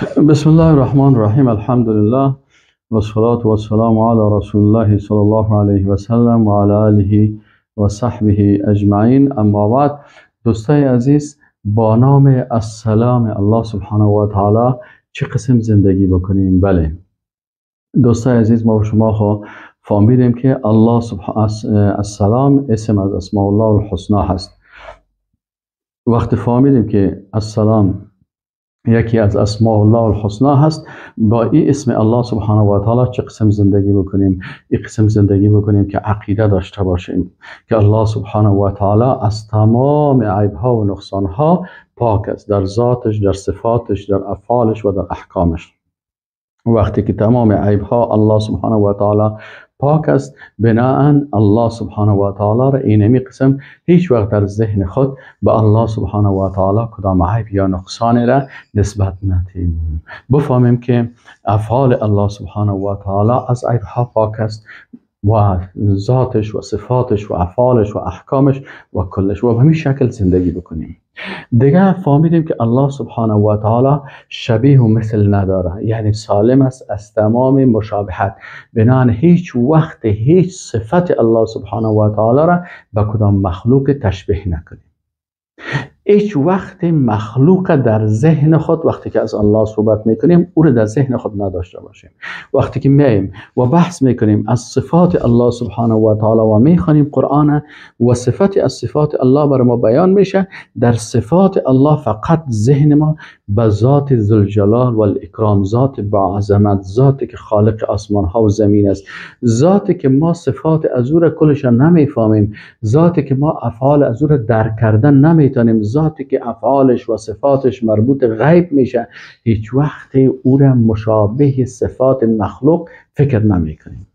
بسم الله الرحمن الرحیم. الحمدلله و الصلاة و السلام علی رسول الله صلی الله علیه و سلم و علی آله و صحبه اجمعین. اما بعد، دوستای عزیز، با نام السلام الله سبحانه و تعالی چه قسم زندگی بکنیم؟ بله دوستای عزیز، ما و شما خو فهمیدیم که الله سبحانه السلام اسم از اسماء الله الحسنا هست. وقتی فهمیدیم که السلام یکی از اسماء الله الحسنا هست، با این اسم الله سبحانه و تعالی چه قسم زندگی بکنیم؟ این قسم زندگی بکنیم که عقیده داشته باشیم که الله سبحانه و تعالی از تمام عیب ها و نقصان ها پاک است، در ذاتش، در صفاتش، در افعالش و در احکامش. وقتی که تمام عیب ها الله سبحانه و تعالی پاک است، بناءً الله سبحانه و تعالی را اینمی قسم هیچ وقت در ذهن خود به الله سبحانه و تعالی کدام عیب یا نقصان را نسبت ندهیم. بفهمیم که افعال الله سبحانه و تعالی از عیب ها پاک است و ذاتش و صفاتش و افعالش و احکامش و کلش، و به همین شکل زندگی بکنیم. دیگه فهمیدیم که الله سبحانه و تعالی شبیه و مثل نداره، یعنی سالم است از تمام مشابهت. بنابراین هیچ وقت هیچ صفت الله سبحانه و تعالی را به کدام مخلوق تشبیه نکنیم. هیچ وقت مخلوق در ذهن خود وقتی که از الله صحبت میکنیم او رو در ذهن خود نداشته باشیم. وقتی که میایم و بحث میکنیم از صفات الله سبحانه و تعالی و میخوانیم قرآن و صفت از صفات الله بر ما بیان میشه، در صفات الله فقط ذهن ما به ذات ذوالجلال و الاکرام، ذات با عظمت، ذاتی که خالق آسمان ها و زمین است، ذاتی که ما صفات از او را کلش نمیفهمیم، ذاتی که ما افعال از او را درک کردن نمیتونیم، ذاتی که افعالش و صفاتش مربوط غیب میشه، هیچ وقت او را مشابه صفات مخلوق فکر نمیکنیم.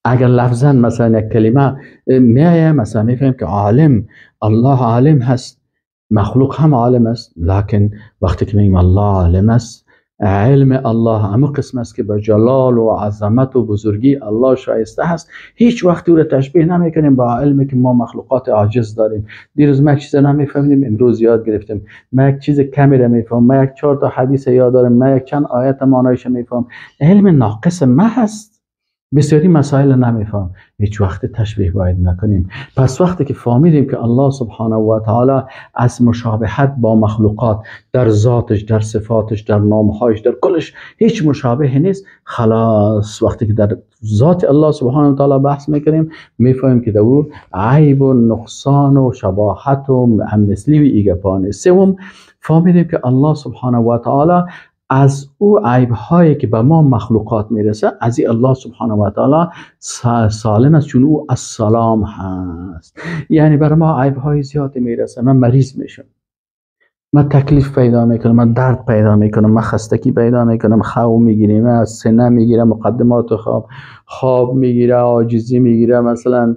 اگر لفظا مثلا یک کلمه میایه، مثلا میفهمیم که عالم، الله عالم هست، مخلوق هم عالم است، لکن وقتی که میگیم الله عالم است، علم الله همه قسم است که به جلال و عظمت و بزرگی الله شایسته هست، هیچ وقت او را تشبیه نمیکنیم با علمی که ما مخلوقات عاجز داریم. دیروز ما یک چیز نمیفهمیدیم، امروز یاد گرفتیم. ما یک چیز کمی را میفهمم، ما یک 4 تا حدیث یاد دارم، ما یک چند آیت معنایش میفهمم. علم ناقص ما هست، بسیاری مسائل نمیفهم، هیچ وقت تشبیه باید نکنیم. پس وقتی که فهمیدیم که الله سبحانه و تعالی از مشابهت با مخلوقات در ذاتش، در صفاتش، در نامهایش، در کلش هیچ مشابه نیست، خلاص وقتی که در ذات الله سبحانه و تعالی بحث میکنیم میفهمیم که در او عیب و نقصان و شباهت و همثلی و ایگپا نیست. سوم، فهمیدیم که الله سبحانه و تعالی از او عیب هایی که به ما مخلوقات میرسه، از این الله سبحانه و تعالی سالم است، چون او السلام هست. یعنی برای ما عیب های زیادی میرسه، من مریض میشم، من تکلیف پیدا میکنم، من درد پیدا میکنم، من خستگی پیدا میکنم، خواب میگیریم، من از سنه میگیرم، مقدمات خواب میگیره، عاجزی میگیره، مثلا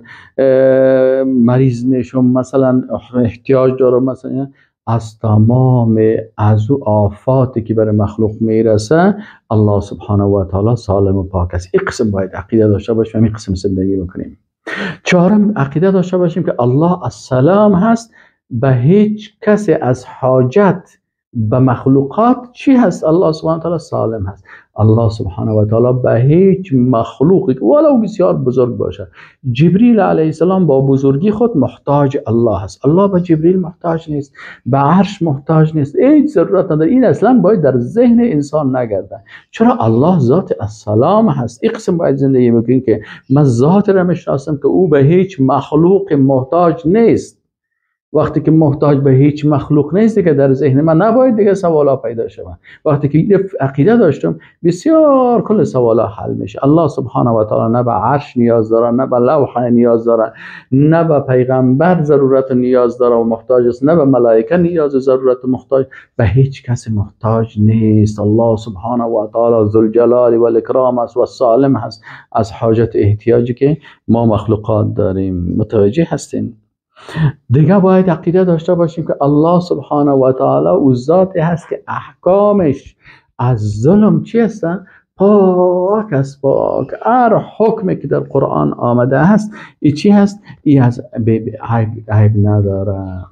مریض میشم، مثلا احتیاج دارم، مثلا از تمام از او آفاتی که برای مخلوق میرسه الله سبحانه و تعالی سالم و پاک است. این قسم باید عقیده داشته باشیم، این قسم زندگی بکنیم. چهارم، عقیده داشته باشیم که الله السلام هست، به هیچ کسی از حاجت به مخلوقات چی هست؟ الله سبحانه و تعالی سالم هست. الله سبحانه و تعالی به هیچ مخلوقی ولو بسیار بزرگ باشه، جبریل علیه السلام با بزرگی خود محتاج الله هست، الله به جبریل محتاج نیست، به عرش محتاج نیست، هیچ ضرورت نداره. این اصلا باید در ذهن انسان نگرده. چرا؟ الله ذات السلام هست. این قسم باید زندگی بکنیم که من ذات را میشناسم که او به هیچ مخلوق محتاج نیست. وقتی که محتاج به هیچ مخلوق نیست، که در ذهن من نباید دیگه سوالا پیدا شود. وقتی که عقیده داشتم، بسیار کل سوالا حل میشه. الله سبحانه و تعالی نه به عرش نیاز داره، نه به لوح نیاز داره، نه به پیغمبر ضرورت نیاز داره و محتاج است، نه به ملائکه نیاز و ضرورت محتاج، به هیچ کس محتاج نیست. الله سبحانه و تعالی ذوالجلال والاکرام است و سالم هست از حاجت احتیاجی که ما مخلوقات داریم. متوجه هستین؟ دیگه باید عقیده داشته باشیم که الله سبحانه و تعالی او ذاتی هست که احکامش از ظلم چی هستن؟ پاک است، پاک. هر حکمی که در قرآن آمده هست، ای چی هست؟ ای از عیب نداره.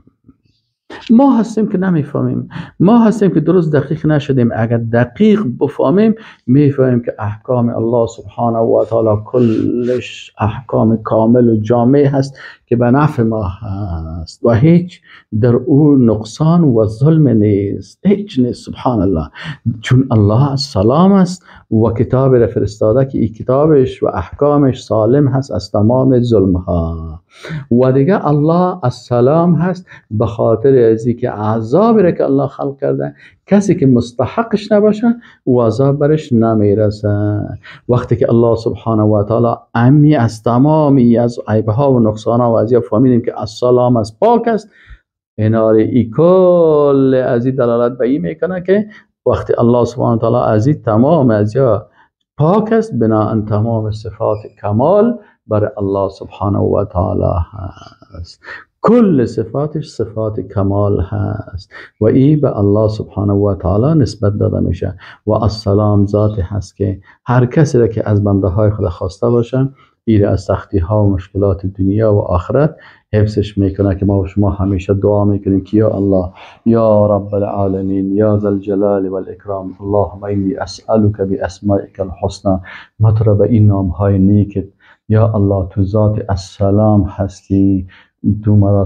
ما هستیم که نمیفهمیم، ما هستیم که درست دقیق نشدیم. اگر دقیق بفهمیم میفهمیم که احکام الله سبحانه و تعالی کلش احکام کامل و جامع هست که به نفع ما هست و هیچ در او نقصان و ظلم نیست، هیچ نیست. سبحان الله. چون الله سلام است و کتاب را فرستاده که این کتابش و احکامش سالم هست از تمام ظلم ها. و دیگه الله السلام هست به خاطر از اینکه عذاب را که الله خلق کرده کسی که مستحقش نباشه و عذاب برش نمیرسه. وقتی که الله سبحانه و تعالی امی از تمامی از عیبها و نقصانها و از یا فهمیدیم که السلام از پاک است، ایناره ای کل از این دلالت به این میکنه که وقتی الله سبحانه و تعالی از این تمام از یا پاک است، بناءً تمام صفات کمال بر الله سبحانه و تعالی هست. کل صفاتش صفات کمال هست و ای به الله سبحانه و تعالی نسبت داده میشه. و السلام ذات هست که هر کسی را که از بنده های خود خواسته باشه ای را از سختی ها و مشکلات دنیا و آخرت حفظش میکنه. که ما و شما همیشه دعا میکنیم که یا الله، یا رب العالمین، یا ذا الجلال والاکرام، اللهم انی اسألک باسمائک الحسنی، ما تو را به این نام های نیکت یا الله تو ذات السلام هستی، تو مرا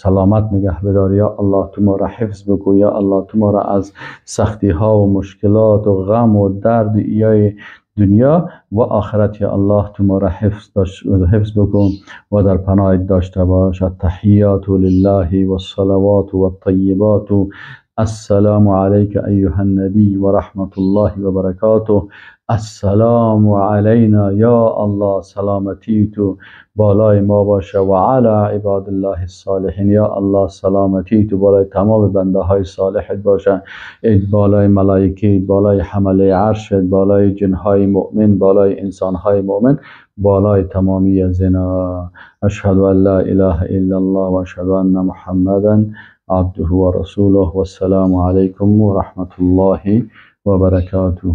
سلامت نگه بدار، یا الله تو ما را حفظ بکو، یا الله تو ما را از سختی ها و مشکلات و غم و درد ایای دنیا و آخرت یا الله تو ما را حفظ بکن و در پناه داشته باش. التحیات لله والصلوات والطیبات، السلام علیک ایها النبی و رحمت الله و برکاته، السلام علینا یا الله سلامتی تو بالای ما باشه، و علی عباد الله الصالحین، یا الله سلامتی تو بالای تمام بنده های صالحت باشه، بالای ملائکه، بالای حمله عرشت، بالای جنهای مؤمن، بالای انسانهای مؤمن، بالای تمامی زنا. اشهد ان لا اله الا الله و اشهد ان محمدا عبده و رسوله، و السلام علیکم و رحمت الله و برکاته.